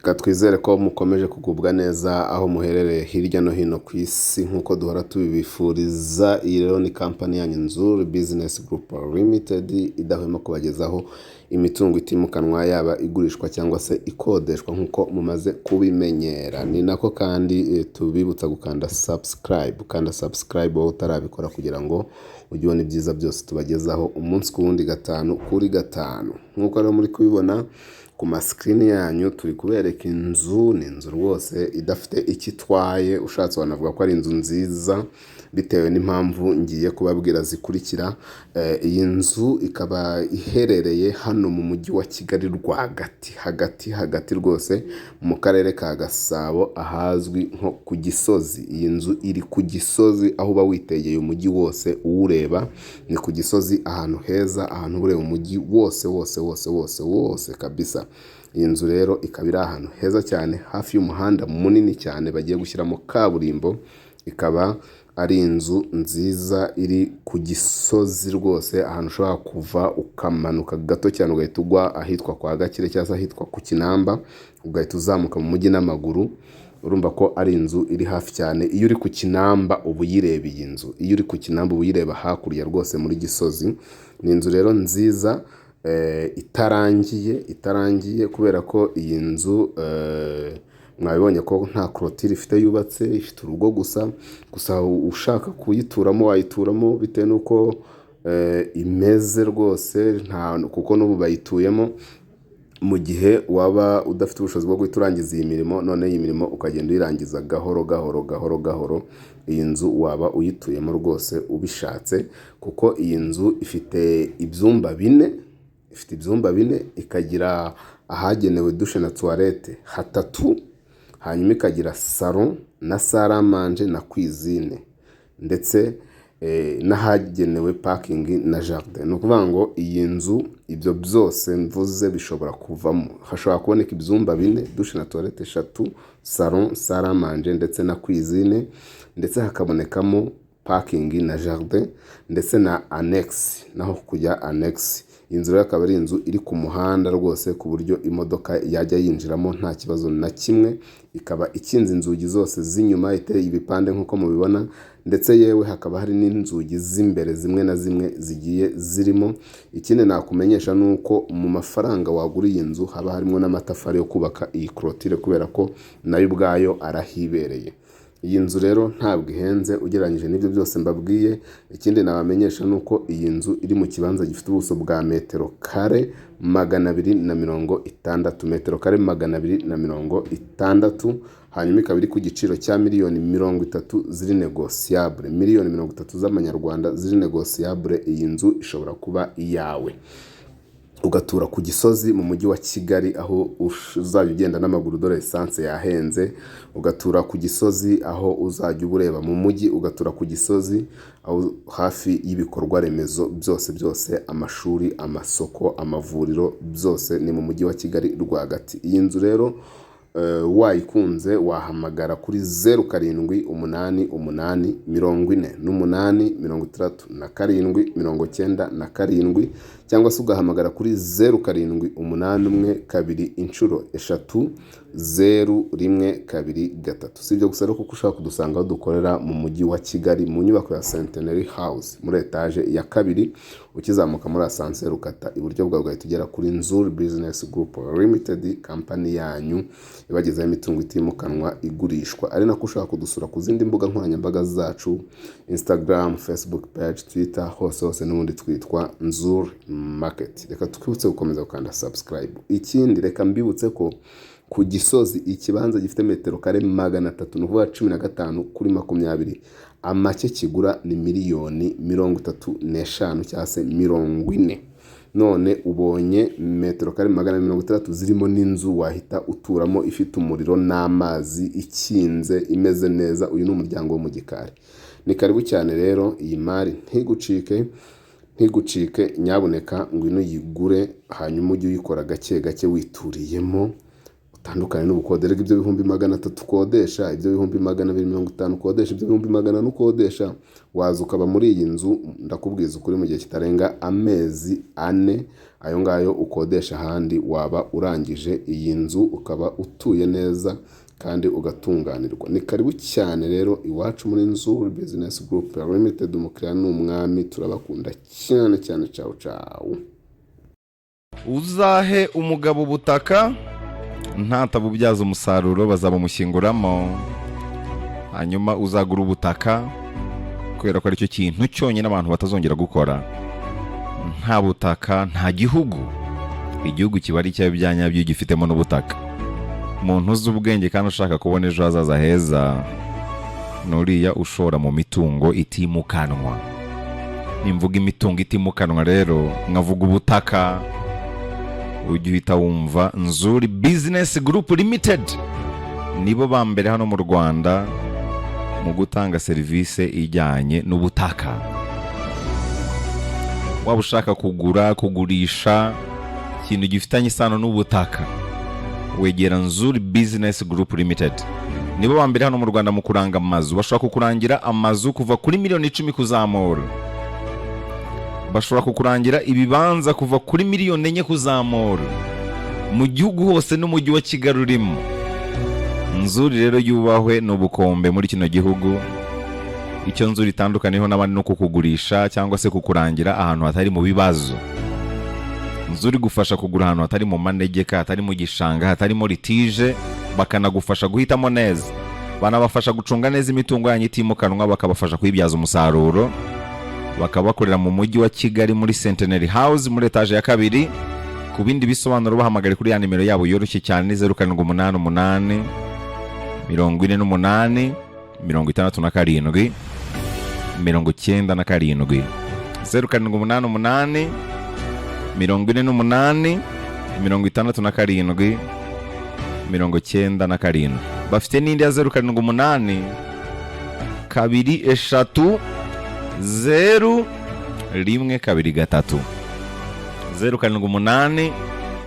Reka twizere ko mukomeje kugubwa neza aho muherereye hirya no hino ku isi nk'uko duhora tubibifuriza. Iyi rero ni kampani yanyu Nzuri Business Group Limited, idahwema kubagezaho imitungo itimukanwa, yaba igurishwa cyangwa se ikodeshwa, nk'uko mumaze kubimenyera. Ni nako kandi tubibutsa gukanda subscribe. Kanda subscribe wowe utarabikora, kugira ngo ujye ubona ibyiza byose tubagezaho umunsi ku wundi, gatanu kuri gatanu. Nk'uko rero muri kubibona ku ma screen yanyu, turi kubereka inzu. Ni inzu rwose idafite icyo itwaye, ushatse wanavuga ko ari inzu nziza bitewe n'impamvu ngiye kubabwira zikurikira. Iyi nzu ikaba iherereye hano mu Mujyi wa Kigali rwagati, hagati hagati rwose, mu Karere ka Gasabo, ahazwi nko ku Gisozi. Iyi nzu iri ku Gisozi, aho uba witegeye umujyi wose uwureba. Ni ku Gisozi, ahantu heza, ahantu uba ureba umujyi wose wose wose wose wose kabisa. Iyi nzu rero ikaba iri ahantu heza cyane, hafi y'umuhanda munini cyane bagiye gushyiramo kaburimbo. Ikaba ari inzu nziza iri ku Gisozi rwose, ahantu ushobora kuva ukamanuka gato cyane ugahita ugwa ahitwa kwa Gakire cyangwa se ahitwa ku Kinamba, ugahita uzamuka mu mujyi n'amaguru. Urumva ko ari inzu iri hafi cyane. Iyo uri ku Kinamba uba uyireba iyi nzu, iyo uri ku Kinamba uba uyireba hakurya rwose muri Gisozi. Ni inzu rero nziza itarangiye, itarangiye, kubera ko iyi nzu mwabibonye ko nta clôture ifite yubatse, ifite urugo gusa. Gusa ushaka kuyituramo wayituramo bitewe n'uko imeze rwose, nta kuko n'ubu bayituyemo. Mu gihe waba udafite ubushobozi bwo guhita urangiza iyi mirimo, none iyi mirimo ukagenda uyirangiza gahoro gahoro gahoro gahoro, iyi nzu waba uyituyemo rwose ubishatse, kuko iyi nzu ifite ibyumba bine. Ifite ibyumba bine, ikagira ahagenewe douche na toilette hatatu, hanyuma ikagira salon na salle à manger na cuisine, ndetse n'ahagenewe parking na jardin. Ni ukuvuga ngo iyi nzu ibyo byose mvuze bishobora kuvamo. Hashobora kuboneka ibyumba bine, douche na toilette eshatu, salon, salle à manger ndetse na cuisine, ndetse hakabonekamo parking na jardin, ndetse na annexe, naho kujya annexe. Iyi nzu rero akaba ari inzu iri ku muhanda rwose, ku buryo imodoka yajya yinjiramo nta kibazo na kimwe. Ikaba ikinze inzugi zose z'inyuma, iteye ibipande nk'uko mubibona, ndetse yewe hakaba hari n'inzugi z'imbere zimwe na zimwe zigiye zirimo. Ikindi nakumenyesha ni uko mu mafaranga wagura iyi nzu haba harimo n'amatafari yo kubaka iyi clôture, kubera ko nayo ubwayo arahibereye. Iyi nzu rero ntabwo ihenze ugereranyije n'ibyo byose mbabwiye. Ikindi nabamenyesha ni uko iyi nzu iri mu kibanza gifite ubuso bwa metero kare 260, metero kare 260. Hanyuma ikaba iri ku giciro cya miliyoni 30 ziri négociable, miliyoni 30 z'amanyarwanda ziri négociable. Iyi nzu ishobora kuba iyawe, ugatura ku Gisozi mu Mujyi wa Kigali, aho uzajya ugenda n'amaguru, dore essence yahenze. Ugatura ku Gisozi aho uzajya uba ureba mu mujyi, ugatura ku Gisozi aho hafi y'ibikorwa remezo byose byose, amashuri, amasoko, amavuriro, byose ni mu Mujyi wa Kigali rwagati. Iyi nzu rero wayikunze wahamagara kuri 0788486797, cyangwa se ugahamagara kuri 07813300123. Si ibyo gusa rero, kuko ushobora kudusanga aho dukorera mu Mujyi wa Kigali, mu nyubako ya Centenary House, muri etaje ya kabiri. Ukizamuka muri ascenseur ukata iburyo bwawe, ugahita ugera kuri Nzuri Business Group Limited, kampani yanyu ibagezaho imitungo itimukanwa igurishwa. Ari nako ushobora kudusura ku zindi mbuga nkoranyambaga zacu: Instagram, Facebook page, Twitter, hose hose n'ubundi twitwa Nzuri Market. Reka twibutse gukomeza gukanda subscribe. Ikindi, reka mbibutse ko ku Gisozi ikibanza gifite metero kare 300, ni ukuvuga 15 kuri 20, amake kigura ni miliyoni 35 cyangwa se 40. None ubonye metero kare 260 zirimo n'inzu wahita uturamo, ifite umuriro n'amazi, ikinze, imeze neza. Uyu ni umuryango wo mu gikari. Ni karibu cyane rero, iyi mari ntigucike, ntigucike nyabuneka. Ngwino uyigure, hanyuma ujye uyikora gake gake wituriyemo. Utandukane n'ubukode. Rega ibyo 300,000 ukodesha, ibyo 250,000 ukodesha, ibyo 400,000 ukodesha, waza ukaba muri iyi nzu, ndakubwiza ukuri, mu gihe kitarenga amezi 4, ayo ngayo ukodesha ahandi waba urangije iyi nzu, ukaba utuye neza kandi ugatunganirwa. Ni karibu cyane rero iwacu muri Nzuri Business Group Limited. Umukiriya ni umwami, turabakunda cyane cyane. Cawu cawu. Uzahe umugabo ubutaka, ntatabubyaza umusaruro bazabumushyinguramo. Hanyuma uzagura ubutaka, kubera ko aricyo kintu cyonyine abantu batazongera gukora. Nta butaka nta gihugu. Igihugu kiba ari icyawe bya nyabyo gifitemo n'ubutaka. Umuntu uzi ubwenge kandi ushaka kubona ejo hazaza heza ni uriya ushora mu mitungo itimukanwa. Nimvuga imitungo itimukanwa rero, nkavuga ubutaka, ujya uhita wumva Nzuri Business Group Limited. Nibo ba mbere hano mu Rwanda mu gutanga serivisi ijyanye n'ubutaka. Waba ushaka kugura, kugurisha ikintu gifitanye isano n'ubutaka, wegera Nzuri Business Group Limited. Nibo ba mbere hano mu Rwanda mu kuranga amazu. Bashobora kukurangira amazu kuva kuri miliyoni 10 kuzamura, bashobora kukurangira ibibanza kuva kuri miliyoni 4 kuzamura, mu gihugu hose n'umujyi wa Kigali urimo. Nzuri rero yubahwe, ni ubukombe muri kino gihugu. Icyo Nzuri itandukaniyeho n'abandi ni ukukugurisha cyangwa se kukurangira ahantu hatari mu bibazo. Nzuri igufasha kugura ahantu hatari mu manegeka, hatari mu gishanga, hatarimo litige, bakanagufasha guhitamo neza. Banabafasha gucunga neza imitungo yanyu itimukanwa, bakabafasha kuyibyaza umusaruro. Bakaba bakorera mu mujyi wa Kigali muri Centenary House, muri etaje ya kabiri. Ku bindi bisobanuro bahamagare kuri ya nimero yabo yoroshye cyane, ni 0788 48 67 97, 0788 48 67 97. Bafite n'indi ya 078 2 3 0 1 2 3, 078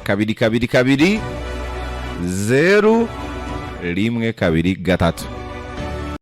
2 2 2 0 1 2 3.